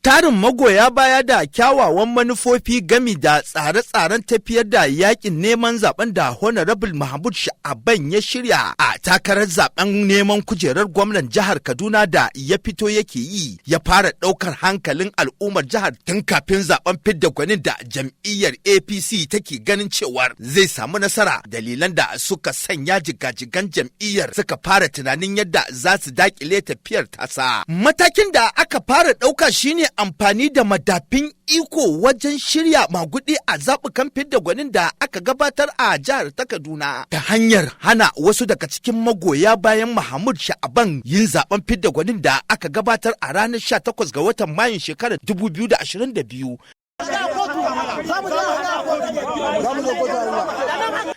Tarin magoya baya da kyawawan manufofi gami da tsare-tsaren tafiyar da yakin neman zaben da Honorable Mahmud Sha'aban ya shirya a takarar zaben neman kujerar gwamnan jihar Kaduna da ya fito yake yi, ya fara ɗaukar hankalin al'ummar jihar tun kafin zaben fidda gwanin da jam'iyyar APC take ganin cewar zai samu nasara. Dalilan da suka sanya jigajigan jam'iyyar suka fara tunanin yadda za su dakile tafiyar tasa. Matakin da aka fara ɗauka shine amfani da madafin iko wajen shirya magudi a zaɓukan fidda gwanin da aka gabatar a jihar ta Kaduna, ta hanyar hana wasu daga cikin magoya bayan Mahmud Sha'aban yin zaben fidda gwanin da aka gabatar a ranar 18 ga watan Mayun shekarar 2022.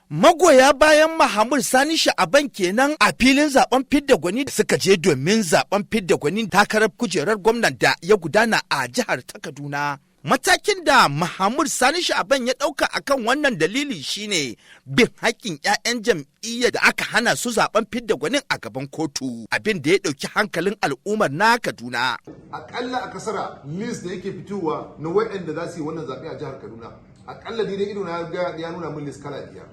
Magoya bayan Mahmud Sani Sha'aban kenan a filin zaben fidda gwani da suka je domin zaben fidda gwani takarar kujerar gwamnan da ya gudana a jihar ta Kaduna. Matakin da Mahmud Sani Sha'aban ya ɗauka akan wannan dalili shine bin haƙƙin 'ya'yan jam'iyyar da aka hana su zaben fidda gwanin a gaban kotu, abin da ya ɗauki hankalin al'ummar na Kaduna. Akalla a kasara, list da yake fitowa na waɗanda za su yi wannan zaɓe a jihar Kaduna, akalla ni dai ido na ya nuna min list kala biyar.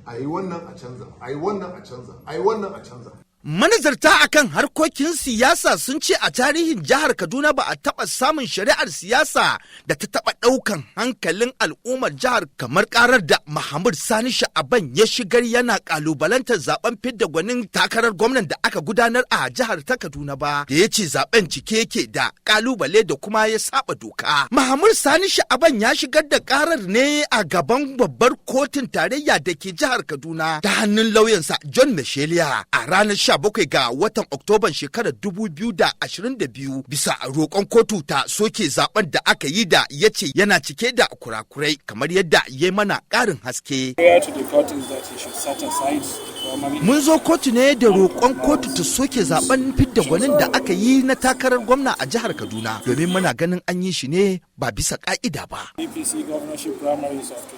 A yi wannan a canza, a yi wannan a canza, a yi wannan a canza. Manazarta akan harkokin siyasa sun ce a tarihin jihar Kaduna ba a taɓa samun shari'ar siyasa da ta taɓa ɗaukan hankalin al'ummar jihar kamar ƙarar da Mahmud Sani Sha'aban ya shigar yana ƙalubalantar zaben fidda gwanin takarar gwamnan da aka gudanar a jihar ta Kaduna ba, da ya ce zaben cike yake da ƙalubale da kuma ya saba doka. Mahmud Sani Sha'aban ya shigar da ƙarar ne a gaban babbar kotun tarayya da ke jihar Kaduna ta hannun lauyansa John Meshelia a ranar 17 ga watan Oktoban shekarar 2022, bisa roƙon kotu ta soke zaben da aka yi da ya ce yana cike da kurakurai, kamar yadda ya mana ƙarin haske. Mun zo kotu ne da roƙon kotu ta soke zaben fidda gwanin da aka yi na takarar gwamna a jihar Kaduna, domin muna ganin an yi shi ne ba bisa ƙa'ida ba.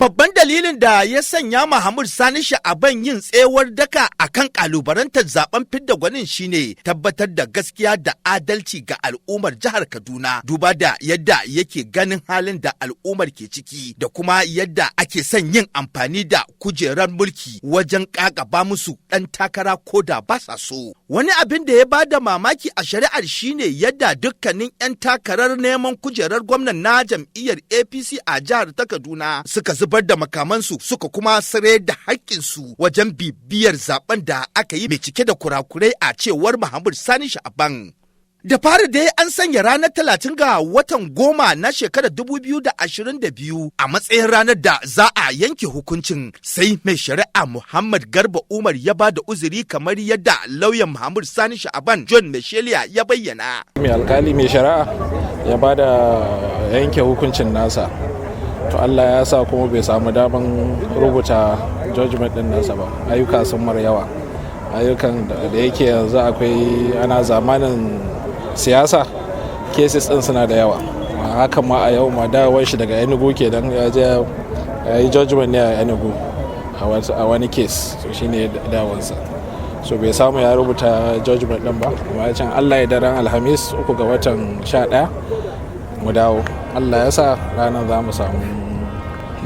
Babban dalilin da ya sanya Mahmud Sani Sha'aban yin tsayuwar daka akan ƙalubalantar zaben fidda gwanin shine tabbatar da gaskiya da adalci ga al'ummar jihar Kaduna, duba da yadda yake ganin halin da al'ummar ke ciki da kuma yadda ake son yin amfani da kujerar mulki wajen ƙaƙaba musu ɗan takara ko da ba sa so. Wani abin da ya ba da mamaki a shari'ar shine yadda dukkanin 'yan takarar neman kujerar gwamnan na jam'iyyar APC a jihar ta Kaduna suka zubar da makamansu, suka kuma sare da haƙƙinsu wajen bibiyar zaben da aka yi mai cike da kurakurai, a cewar Muhammad Sani Sha'aban. Da fari dai an sanya ranar 30 ga watan 10 na shekarar 2022 a matsayin ranar da za a yanke hukuncin, sai mai shari'a Muhammad Garba Umar ya ba da uzuri, kamar yadda lauyan Muhammad Sani Sha'aban John Meshelia ya bayyana. Mai alkali, mai shari'a ya ba da yanke hukuncin nasa. To, Allah ya sa kuma bai samu daman rubuta judgment din nasa ba. Ayyuka sun mara yawa. Ayyukan da yake yanzu akwai, ana zamanin siyasa, cases din suna da yawa. Hakan ma a yau ma dawowar shi daga Enugu kenan, ya je ya yi judgment ne a Enugu a wani case, so shine dawansa, so bai samu ya rubuta judgment din ba. Amma ya can Allah ya daren Alhamis 3 ga watan 11 mu dawo, Allah ya sa ranar za mu samu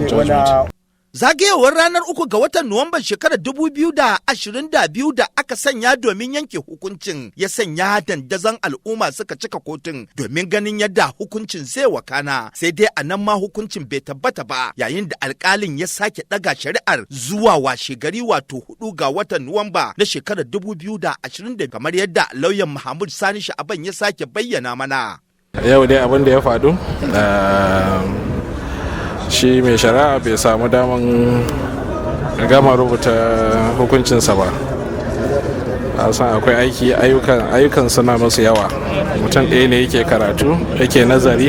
judgment. Zagayowar ranar 3 ga watan Nuwamban shekarar 2022 da aka sanya domin yanke hukuncin ya sanya dandazon al'umma suka cika kotun domin ganin yadda hukuncin zai wakana. Sai dai a nan ma hukuncin bai tabbata ba, yayin da alkalin ya sake ɗaga shari'ar zuwa washe gari, wato 4 ga watan Nuwamba na shekarar 2020, kamar yadda lauyan Mahmud Sani Sha'aban ya sake bayyana mana. Yau dai abin da ya faɗu, shi mai shari'a bai samu daman gama rubuta hukuncinsa ba. A san akwai aiki, ayyukan suna masu yawa. Mutum ɗaya ne yake karatu, yake nazari,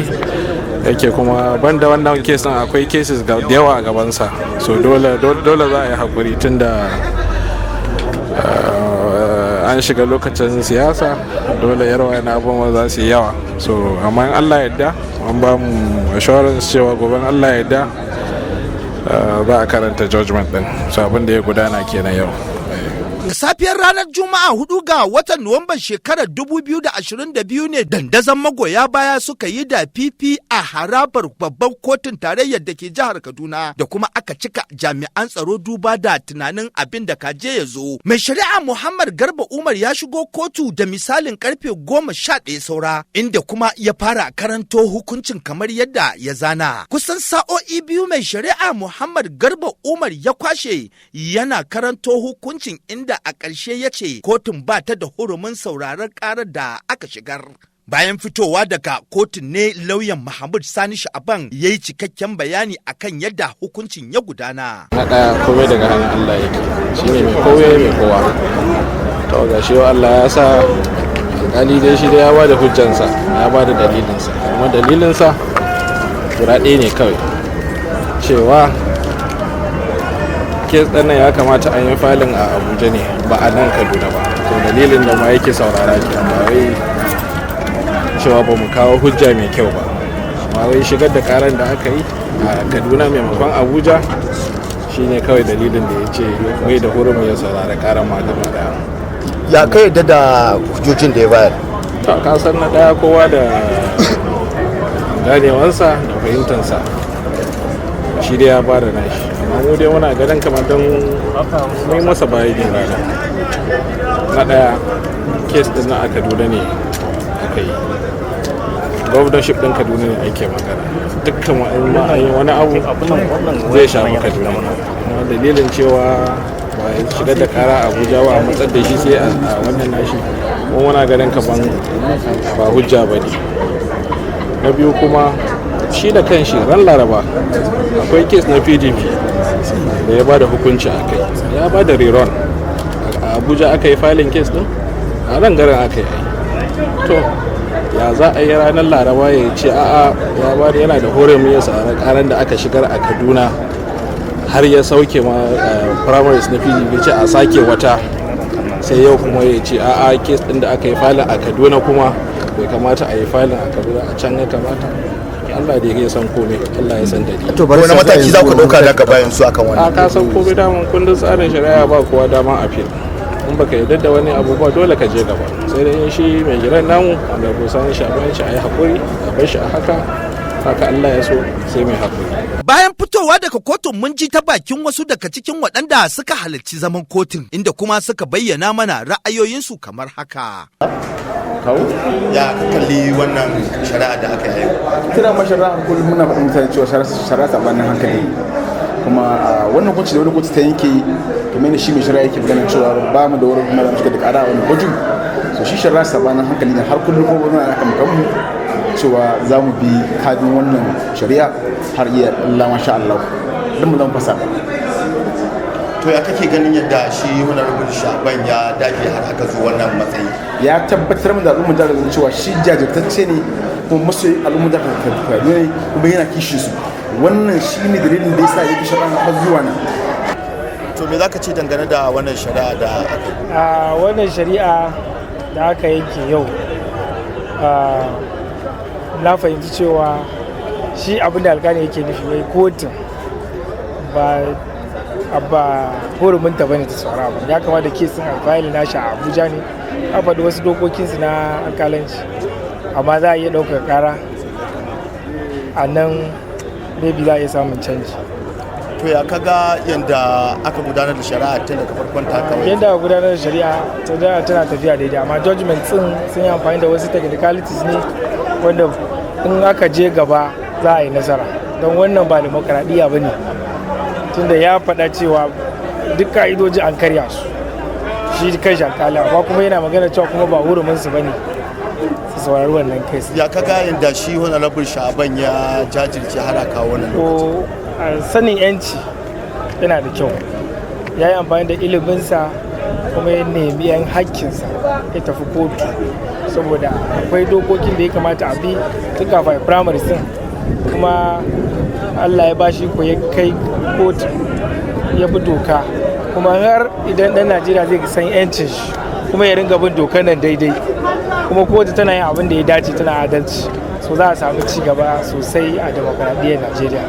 yake kuma banda wannan case ɗin akwai cases da yawa a gabansa. So dole dole za a yi haƙuri, tunda an shiga lokacin siyasa, dole yarwa na abubuwan za su yi yawa. So amma in Allah yadda, an ba mu assurance cewa gobe Allah yadda za a karanta judgment din. So abin da ya gudana kenan yau. Da safiyar ranar Juma'a 4 ga watan Nuwamban shekarar 2022 ne dandazon magoya baya suka yi da fifi a harabar babban kotun tarayyar da ke jihar Kaduna, da kuma aka cika jami'an tsaro duba da tunanin abin da kaje ya zo. Mai shari'a Muhammad Garba Umar ya shigo kotu da misalin karfe 11 saura, inda kuma ya fara karanto hukuncin kamar yadda ya zana. Kusan sa'o'i 2 mai shari'a Muhammad Garba Umar ya kwashe yana karanto hukuncin, inda a ƙarshe ya ce kotun ba ta da hurumin sauraron ƙarar da aka shigar. Bayan fitowa daga kotun ne lauyan Mahmud Sani Sha'aban ya yi cikakken bayani akan yadda hukuncin ya gudana. Na ɗaya, komai daga hannun Allah yake, shine mai komai mai kowa. To ga shi Allah ya sa alƙali dai shi dai ya bada hujjansa, ya bada dalilinsa, kuma dalilinsa guda ɗaya ne kawai, cewa case ɗin nan ya kamata an yi filing a Abuja ne, ba a nan Kaduna ba. To dalilin da ma yake saurara ke, ba wai cewa ba mu kawo hujja mai kyau ba, amma wai shigar da karan da aka yi a Kaduna maimakon Abuja shine kawai dalilin da ya ce bai da hurumin ya saurara karan ma gaba daya. Ya kai yadda da hujjojin da ya bayar? To ka san, na daya, kowa da ganewansa da fahimtansa. Shi dai ya ba da nashi, amma mu dai muna ganin kamar don mai masa bayan rana. Na daya, case din na a Kaduna ne aka yi, governorship din Kaduna ne ake magana. Dukkan wani wani abu zai shafi Kaduna. Kuma dalilin cewa ba ya shigar da kara Abuja ba, a matsar da shi sai a wannan nashi, kuma muna ganin kaman ba hujja ba ne. Na biyu kuma, shi da kanshi ran Laraba akwai case na PDP da ya ba da hukunci a kai, ya ba da rerun. A Abuja aka yi filing case din, a nan garin aka yi. To ya za a yi ranar Laraba ya ce a'a, ya ba da yana da horon ya saurari karan da aka shigar a Kaduna, har ya sauke ma primaries na PDP, ce a sake wata, sai yau kuma ya ce a'a, case din da aka yi filing a Kaduna kuma bai kamata a yi filing a Kaduna, a can ya kamata? Allah da ya san komai, Allah ya san dalili. To bari Wani mataki za ku dauka daga bayan su akan A wannan? ka san komai, daman kundin tsarin shari'a ba kowa dama appeal. In baka yarda da wani abu ba, dole ka je gaba. Sai dai shi mai gidan namu wanda ko san shi a bayan shi, a yi hakuri a bar shi a haka. Haka Allah ya so, sai mai hakuri. Bayan fitowa daga kotun, mun ji ta bakin wasu daga cikin waɗanda suka halarci zaman kotun, inda kuma suka bayyana mana ra'ayoyinsu kamar haka. Ya ka kalli wannan shari'a da aka yi yau? Kira ma shari'a, kullum muna faɗin mutane cewa shari'a sabanin hankali. Kuma a wannan hukunci da wani kotu ta yanke, kamar yadda shi mai shari'a yake maganin cewa ba mu da wurin kuma za mu shiga da ƙara a wani kotu. So shi shari'a sabanin hankali ne. Har kullum kuma muna kan kanmu cewa za mu bi kadin wannan shari'a har iya Allah masha Allah don mu zama fasa ba. To ya kake ganin yadda shi Honorable Shaban ya dage har aka zo wannan matsayi? Ya tabbatar mu da al'ummar jihar Kaduna cewa shi jajirtacce ne, kuma masoyin al'ummar jihar Kaduna ne, kuma yana kishin su. Wannan shi ne dalilin da yasa ya ki shari'a har zuwa nan. To me zaka ce dangane da wannan shari'a da aka yi? A wannan shari'a da aka yanke yau, na fahimci cewa shi abin da alkali yake nufi, wai kotun ba huruminta bane ta saurara ba, ya kamata case ɗin a file nashi a Abuja ne. A faɗi wasu dokokinsu na alkalanci, amma za a iya ɗaukar ƙara a nan, maybe za a iya samun canji. To ya kaga yadda aka gudanar da shari'a tun daga farkon ta kawai? Yadda aka gudanar da shari'a ta da tana tafiya daidai, amma judgment din sun yi amfani da wasu technicalities ne wanda in aka je gaba za a yi nasara, don wannan ba demokradiyya ba ne, tunda ya faɗa cewa duk ka'idoji an karya su, shi kan alkali, amma kuma yana magana cewa kuma ba hurumin su bane su saurari wannan case. Ya kaga yadda shi Honorable Shaban ya jajirce har a kawo wannan lokaci? Ko a sanin yanci yana da kyau. Ya yi amfani da iliminsa kuma ya nemi yan hakkinsa, ya tafi kotu, saboda akwai dokokin da ya kamata a bi tun kafin a primary din. Kuma Allah ya bashi ko ya kai kotu, ya bi doka. Kuma har idan dan Najeriya zai san yancin shi kuma ya ringa bin dokar nan daidai, kuma kotu tana yin abin da ya dace, tana adalci, so za a samu ci gaba sosai a demokradiyyar Najeriya.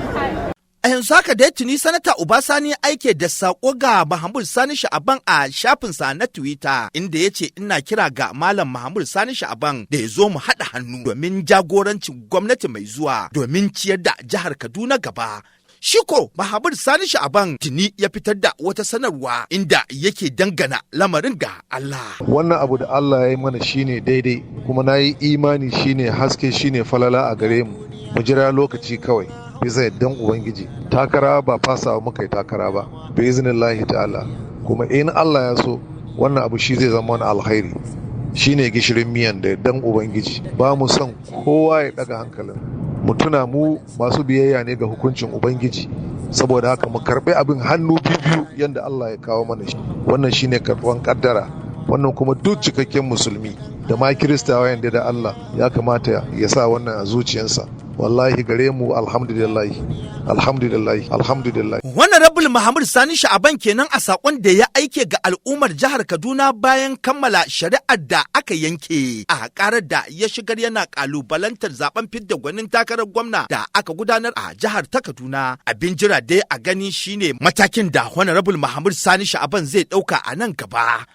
A yanzu haka dai tuni Sanata Uba Sani ya aike da sako ga Mahmud Sani Sha'aban a shafinsa na Twitter, inda ya ce, "Ina kira ga Malam Mahmud Sani Sha'aban da ya zo mu haɗa hannu domin jagorancin gwamnati mai zuwa domin ciyar da jihar Kaduna gaba." Shi ko Mahmud Sani Sha'aban tuni ya fitar da wata sanarwa inda yake dangana lamarin ga Allah. Wannan abu da Allah ya yi mana shine daidai, kuma na yi imani shine haske, shine falala a gare mu. Mu jira lokaci kawai, bisa yardan Ubangiji. Takara ba fasawa muka yi takara ba, bi iznillahi ta'ala. Kuma in Allah ya so, wannan abu shi zai zama wani alkhairi, shine gishirin miyan, da yardan Ubangiji. Ba mu son kowa ya daga hankalin mu. Tuna mu masu biyayya ne ga hukuncin Ubangiji, saboda haka mu karbi abin hannu biyu yadda Allah ya kawo mana shi. Wannan shine karban kaddara. Wannan kuma duk cikakken musulmi da ma Kiristawa yanda da Allah ya kamata ya sa wannan a zuciyarsa. Wallahi gare mu, alhamdulillah, alhamdulillah, alhamdulillah. Honorable Muhammad Sani Sha'aban kenan a sakon da ya aike ga al'ummar jihar Kaduna bayan kammala shari'ar da aka yanke a karar da ya shigar yana kalubalantar zaben fidda gwanin takarar gwamna da aka gudanar a jihar ta Kaduna. Abin jira dai a gani shine matakin da Honorable Muhammad Sani Sha'aban zai dauka a nan gaba.